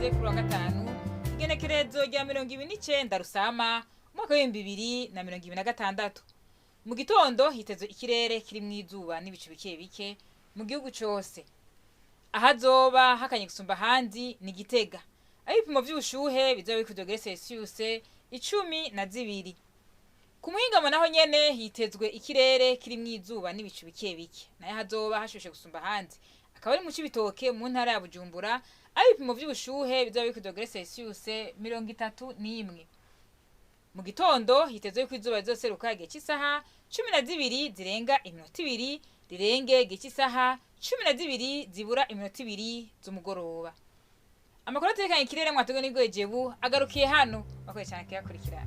Turi kuri wa gatanu, igenekerezo rya 29 Rusama, umwaka w'2026. Mu gitondo hitezwe ikirere kirimwo izuba n'ibicu bike bike mu gihugu cose. Ahazoba hakanye gusumba ahandi ni Gitega, aho ibipimo vy'ubushuhe bizoba biri ku dogere celsius 12. Ku muhingamo naho nyene hitezwe ikirere kirimwo izuba n'ibicu bike bike, nayo hazoba hashushe gusumba ahandi akaba ari mu Cibitoke mu ntara ya Bujumbura, aho ibipimo vy'ubushuhe bizoba biri ku dogere celsius 31. Mu gitondo hitezwe yuko izuba rizoseruka igihe c'isaha 12:02, rirenge igihe c'isaha 11:58 z'umugoroba. Amakuru atekanye ikirere mwateguwe n'Igoye Jebu agarukiye hano. Bakoze cyane kuyakurikirana.